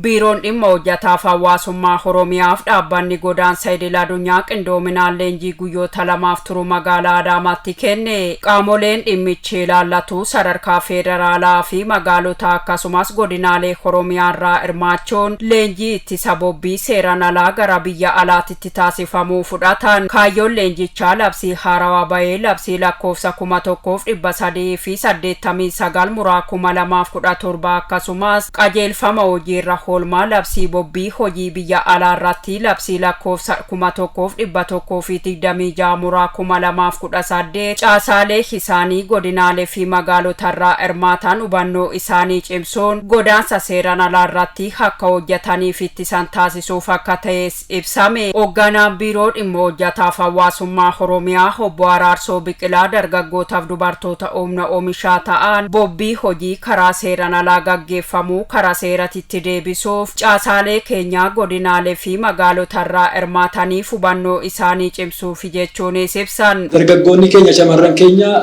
Biiroon dhimma hojjetaaf hawaasummaa Oromiyaaf dhaabbanni godaansa idil addunyaa qindoominaan leenjii guyyoota lamaaf turu magaalaa Adaamaatti kenne. Qaamoleen dhimmichi ilaallatu sadarkaa federaalaa fi magaalota akkasumas godinaalee Oromiyaa irraa hirmaachuun leenjii ittisa bobbii seeraan alaa gara biyya alaatitti taasifamuu fudhatan. Kaayyoon leenjichaa labsii haarawaa bahee labsii lakkoofsa 1389 muraa 2017 akkasumas qajeelfama hojiirra oolmaa labsii bobbii hojii biyya alaa irratti labsii lakkoofsa 1126 muraa 2018 caasaalee isaanii godinaalee fi magaalota irraa hirmaatan hubannoo isaanii cimsuun godaansa seeraan alaa irratti akka hojjetaniif ittisan taasisuuf akka ta'es ibsame. Hoogganaan biiroo dhimma hojjetaaf hawaasummaa Oromiyaa obbo Araarsoo Biqilaa dargaggootaaf dubartoota humna oomishaa ta'an bobbii hojii karaa seeraan alaa gaggeeffamuu karaa seeratitti deebisuuf caasaalee keenyaa godinaalee fi magaalota irraa hirmaataniif hubannoo isaanii cimsuuf jechuunis ibsan. Dargaggoonni keenya, shamarran keenya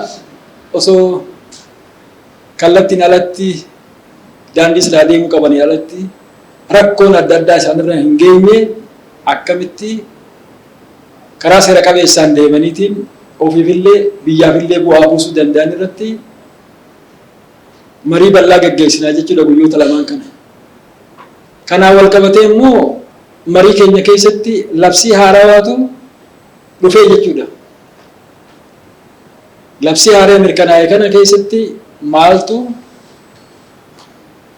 osoo kallattiin alatti daandii silaa deemuu qabanii alatti rakkoon adda addaa isaanirra hin geenye akkamitti karaa seera qabeessaan deemaniitiin ofiifillee biyyaafillee bu'aa buusuu danda'an irratti marii bal'aa gaggeessinaa jechuudha guyyoota lamaan kana. Kanaan wal qabatee immoo marii keenya keessatti labsii haarawaatu dhufee jechuudha. Labsii haaraa mirkanaa'e kana keessatti maaltu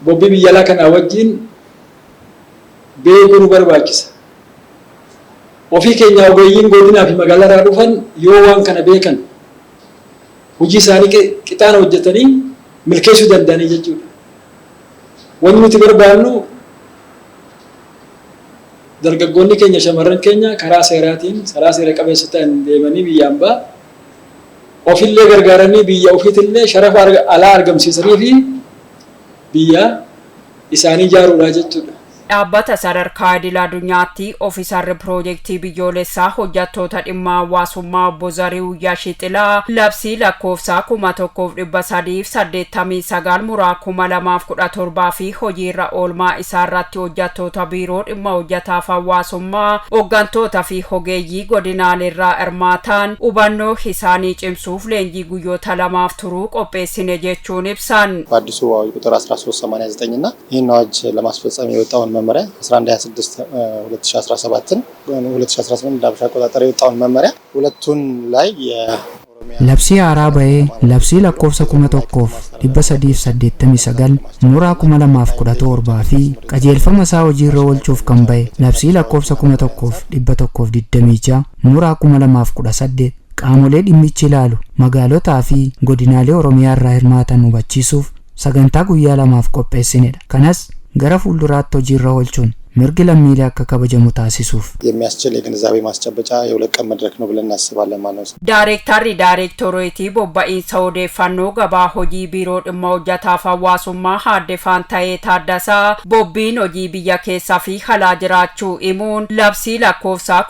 bobbii biyya alaa kanaa wajjin beekuu nu barbaachisa. Ofii keenya ogeeyyiin godinaa fi magaalaa irraa dhufan yoo waan kana beekan hojii isaanii qixaan hojjetanii milkeessuu danda'anii jechuudha. Wanni nuti barbaannu dargaggoonni keenya, shamarran keenya karaa seeraatiin, karaa seera qabeessa ta'an deemanii biyya ambaa ofillee gargaaranii biyya ofiitillee sharafa alaa argamsiisanii fi biyya isaanii ijaaruudha jechuudha. Dhaabbata sadarkaa idil addunyaatti ofiisarri piroojeektii biyyoolessaa hojjettoota dhimma hawaasummaa obbo Zariuu Yashixilaa labsii lakkoofsaa 1389 muraa 2017 fi hojiirra oolmaa isaarratti hojjettoota biiroo dhimma hojjetaaf hawaasummaa hooggantoota fi ogeeyyii godinaaleerraa hirmaatan hubannoo isaanii cimsuuf leenjii guyyoota lamaaf turuu qopheessine jechuun ibsan. በአዲሱ አዋጅ ቁጥር 1389 እና ይህን አዋጅ ለማስፈጸም የወጣውን መመሪያ 1126 2017 2018 እንደ አበሻ አቆጣጠር የወጣውን መመሪያ ሁለቱን ላይ የኦሮሚያ Labsii haaraa bahee labsii lakkoofsa 1389 muraa 2017 fi qajeelfama isaa hojiirra oolchuuf kan bahe labsii lakkoofsa 1126 muraa 2018 qaamolee dhimmichi ilaalu magaalotaa fi godinaalee Oromiyaa irraa hirmaatan hubachiisuuf sagantaa guyyaa lamaaf qopheessinedha. Kanas gara fuulduraatti hojiirra oolchuun mirgi lammiilee akka kabajamu taasisuuf. የሚያስችል የግንዛቤ ማስጨበጫ የሁለት ቀን መድረክ ነው ብለን እናስባለን ማለት ነው። Daareektarri daareektoreetii bobba'iinsa odeeffannoo gabaa hojii biiroo dhimma hojjetaaf hawaasummaa Aadde Faantayee Taaddasaa bobbiin hojii biyya keessaa fi alaa jiraachuu himuun labsii lakkoofsaa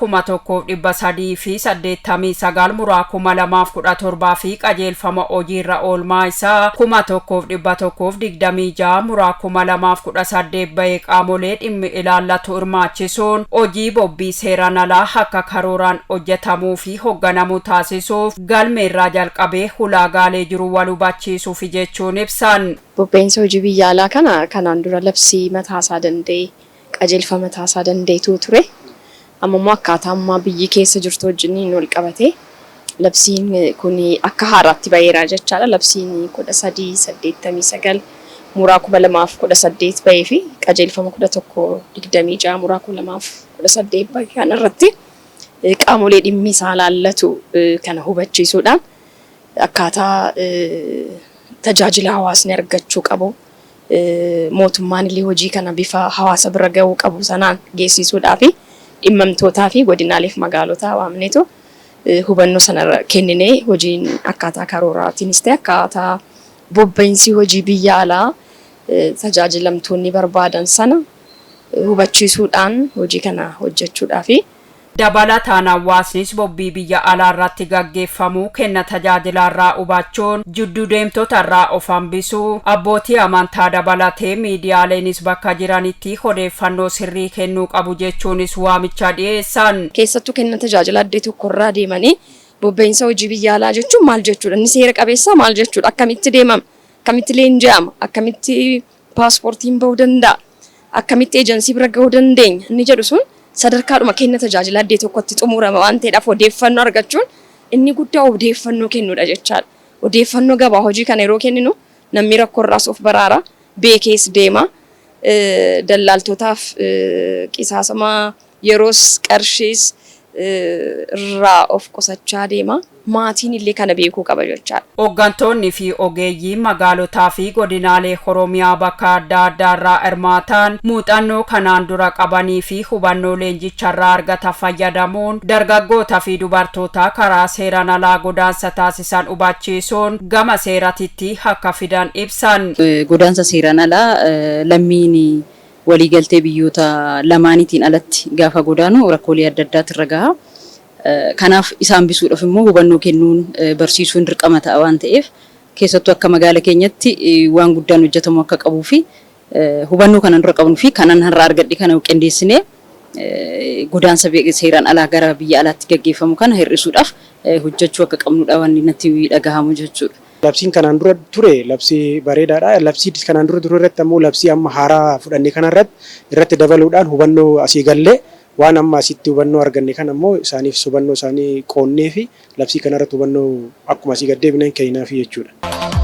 1389 muraa 2017 fi qajeelfama hojiirra oolmaa isaa 1126 muraa 2018 bahee qaamolee dhimmi ilaallatu hirmaachisuun hojii bobbii seeraan alaa akka karooraan hojjetamuu fi hoogganamuu taasisuuf galme irraa jalqabee ulaagaalee jiru wal hubachiisuuf jechuun ibsan. Bobba'insa hojii biyya alaa kana kanaan dura labsii mataasaa danda'e, qajeelfama mataasaa danda'etu ture. Amma immoo akkaataa ammaa biyyi keessa jirtu wajjin wal qabate labsiin kun akka haaraatti baheera jechaadha. Labsiin 1389 muraa 2018 bahee fi qajeelfama 1126 muraa 2018 bahee kanarratti qaamolee dhimmi isaa laallatu kana hubachiisuudhaan akkaataa tajaajila hawaasni argachuu qabu, mootummaan illee hojii kana bifa hawaasa bira gahuu qabu sanaan geessisuudhaa fi dhimmamtootaa fi godinaaleef magaalotaa waamneetu hubannoo sana kenninee hojiin akkaataa karooraatiinis ta'e akkaataa bobba'insi hojii biyya alaa tajaajilamtoonni barbaadan sana hubachiisuudhaan hojii kana hojjechuudhaa fi Dabalataan hawaasnis bobbii biyya alaarratti gaggeeffamu kenna tajaajilaarraa hubachuun jiddu deemtotarraa of hambisuu, abbootii amantaa dabalatee miidiyaaleenis bakka jiranitti odeeffannoo sirrii kennuu qabu jechuunis waamicha dhiyeessan. Keessattuu kenna tajaajila addee tokkorraa deemanii bobba'insa hojii biyya alaa jechuun maal jechuudha? Inni seera qabeessa maal jechuudha? Akkamitti deemama? Akkamitti leenji'ama? Akkamitti paaspoortiin bahuu danda'a? Akkamitti eejensii bira gahuu dandeenya? Inni jedhu sun sadarkaadhuma kenna tajaajila addee tokkotti xumurama waan ta'eedhaaf, odeeffannoo argachuun inni guddaa odeeffannoo kennuudha jechaadha. Odeeffannoo gabaa hojii kana yeroo kenninu namni rakkoo irraas of baraara, beekees deema. Dallaaltotaaf qisaasama yeroos qarshiis irraa of qusachaa deema. Maatiin illee kana beekuu qaba jechaadha. Hooggantoonni fi ogeeyyiin magaalotaa fi godinaalee Oromiyaa bakka adda addaarraa hirmaatan muuxannoo kanaan dura qabanii fi hubannoo leenjicharraa argatan fayyadamuun dargaggoota fi dubartoota karaa seeraan alaa godaansa taasisan hubachiisuun gama seeratitti akka fidan ibsan. Godaansa seeraan alaa lammiin waliigaltee biyyoota lamaaniitiin alatti gaafa godaanu rakkoolee adda addaatu irra gaha. Kanaaf isaan hambisuudhaaf immoo hubannoo kennuun, barsiisuun dirqama ta'a waan ta'eef, keessattuu akka magaala keenyatti waan guddaan hojjetamu akka qabuu fi hubannoo kanan dura qabnuu fi kanan har'a argadhe kana qindeessinee godaansa seeraan alaa gara biyya alaatti gaggeeffamu kana hir'isuudhaaf hojjechuu akka qabnudha wanni natti dhagahamu jechuudha. Labsiin kanaan dura ture labsii bareedaadha. Labsii kanaan dura ture irratti ammoo labsii amma haaraa fudhanne kanarratti irratti dabaluudhaan hubannoo asii gallee, waan amma asitti hubannoo arganne kana ammoo isaaniif hubannoo isaanii qoonnee fi labsii kanarratti hubannoo akkuma asii gad deebineen kenninaafii jechuudha.